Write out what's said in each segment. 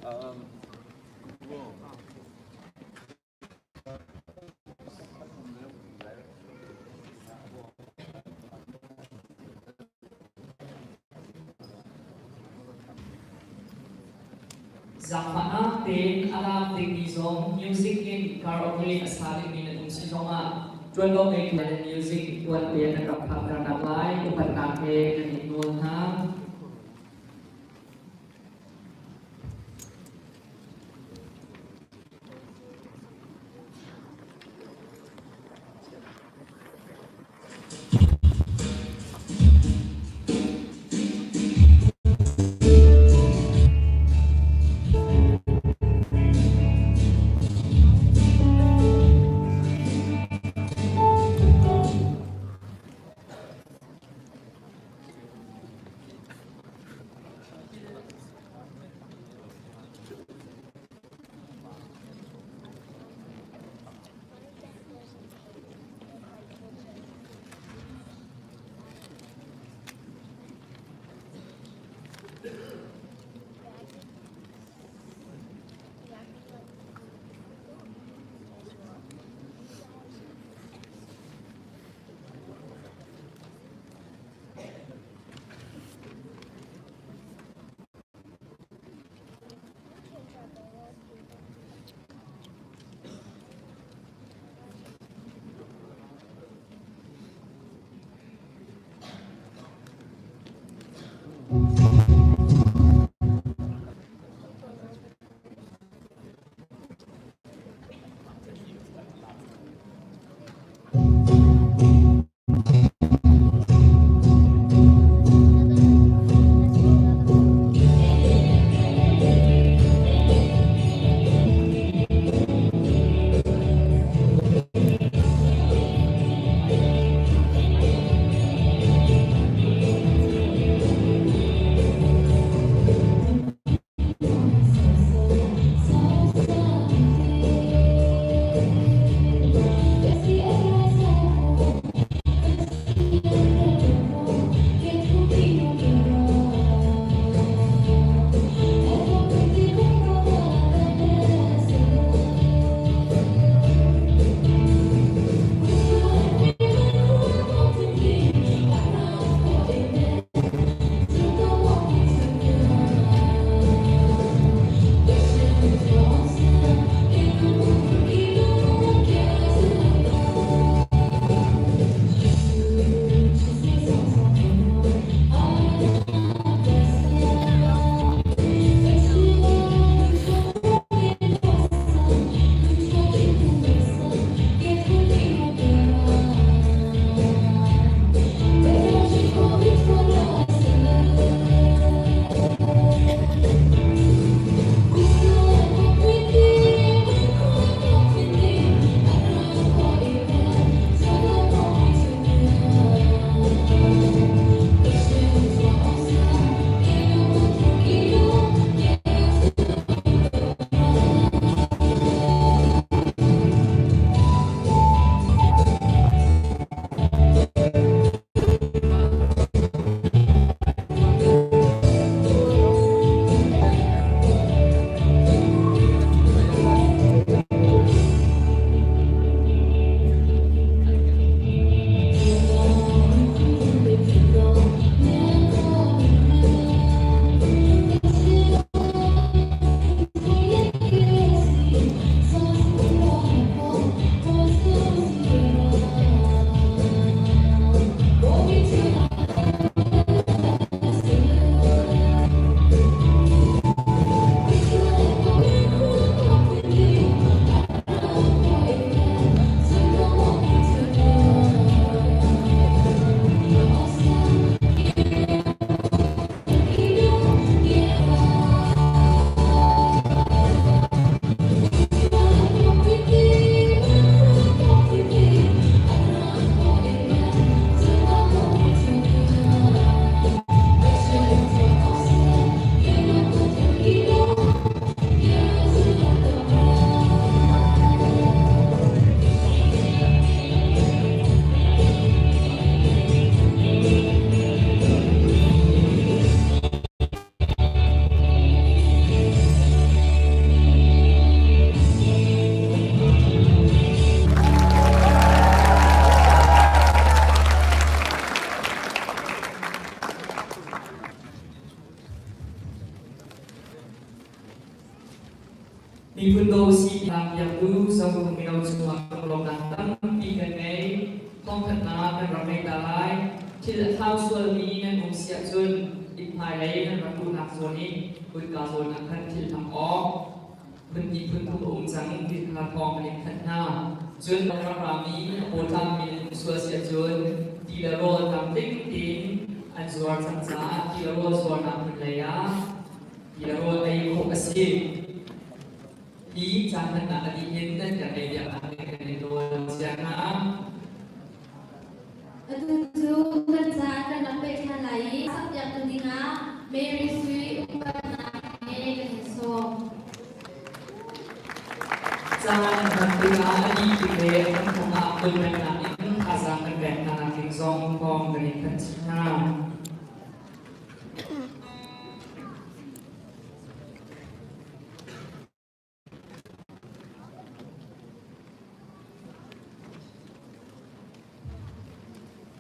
Zaangfahnak tein a laam dingmi zong music in karaoke a sa dingmi nan um si zongah ṭuanvo ngeitu le music tuan te nan rak phakternak lai upatnak he kan in nawl hna. khatnak kan rak ngei ta lai. Thil a thlau sualmi nan um si ahcun inn hmailei nan rak luhnak zawn i kutka zawn ah khan thil hmang awk phun hnih phun thum a um cang ti kha thawng kan in thanh hna. Cun rak rami a pawṭammi nan um sual si ahcun ti le rawl tlamtling tein an zuar cang caah ti le rawl zuarnak hmun lei ah ti le rawl ei khawh a si. Hi caan hmannak a dih in nan kan ei diahnak ding kan in nawl cia hna. Atu cu kan ca kan rak peh ṭhan lai i sakpiaktu dingah Mary Sui upatnak he kan in sawm. Caan hman tikah a dih tik le kan thawng ah kulhnak in thazaang kan pek hna nak ding zong thawng kan in thanh chih hna.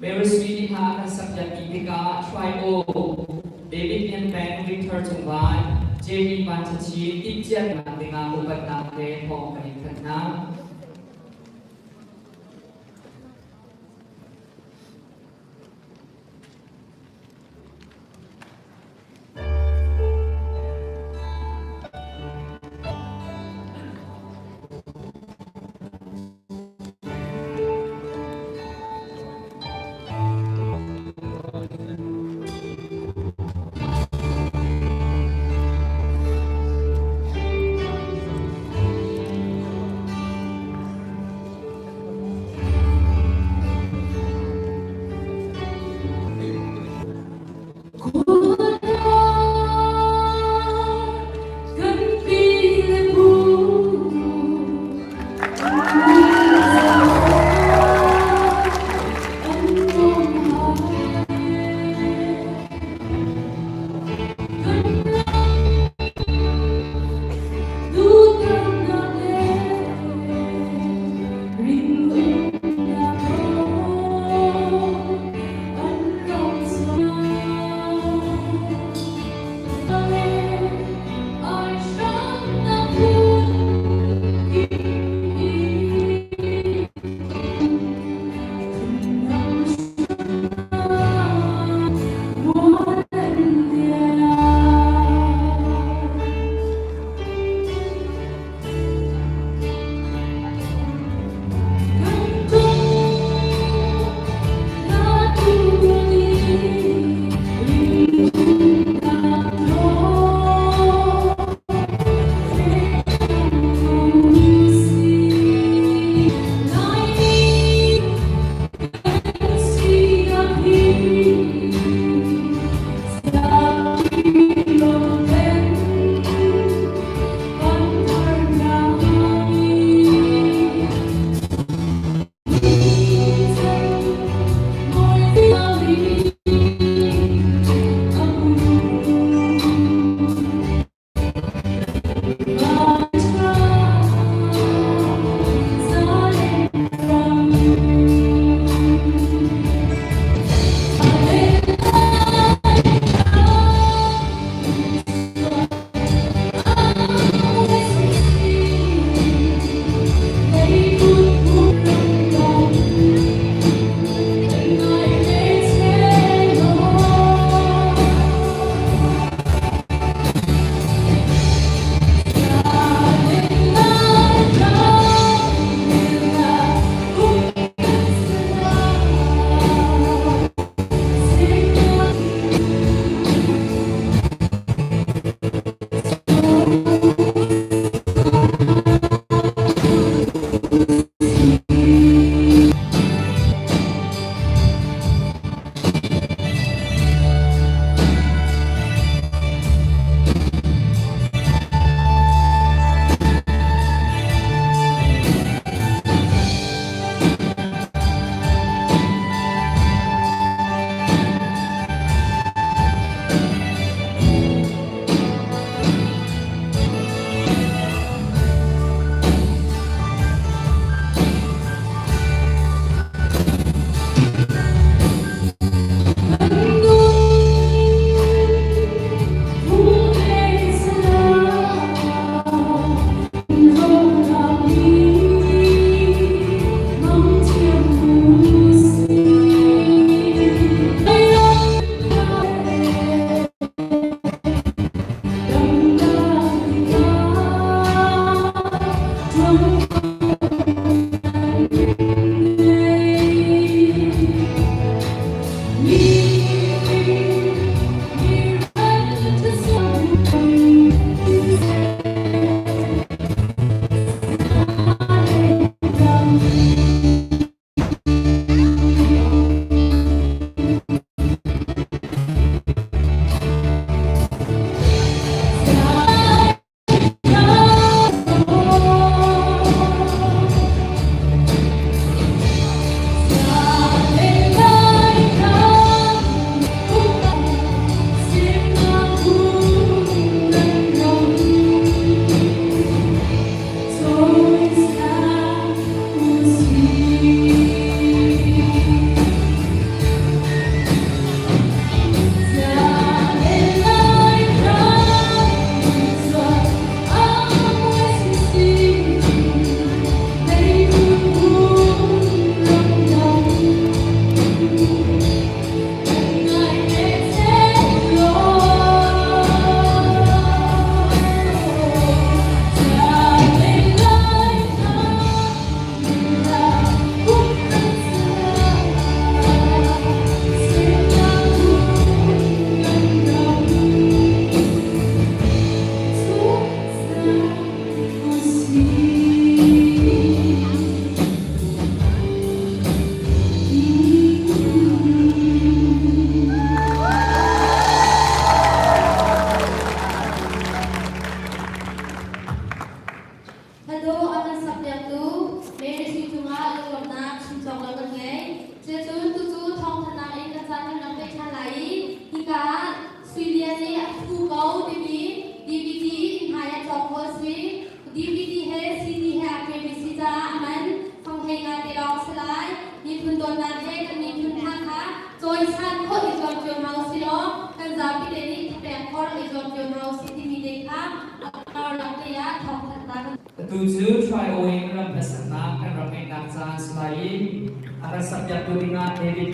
Mary Sui nih hla kan sak piakmi tikah Trio, David Lian Peng, Victor Cung Van, Jamie Van Chachi timhciatnak dingah upatnak he thawng kan in thanh hna. Hado a kan sakpiaktu Mary Sui cungah lunglawmhnak chim cawk lo kan ngei. Cucu tucu thawngthanhnak in kan caan kan rak peh ṭhan lai i hika ah Sui Lian nih a phu ko timi DVD inn hmai ah cawk khawh a si. DVD he CD he aa ṭemi si caah a man fanghlei nga te lawng a si lai. Miphun dawtnak he kan miphun hna kha cawisan khawh i zuam cio hna usih law kan zapi te nih thapek khawh rak i zuam cio hna usih timi te kha a karlak te ah thawngthanhnak kan Atu cu Try-Oing ram hlasaknak kan rak ngeihnak caan si lai i a kan sakpiaktu dingah David.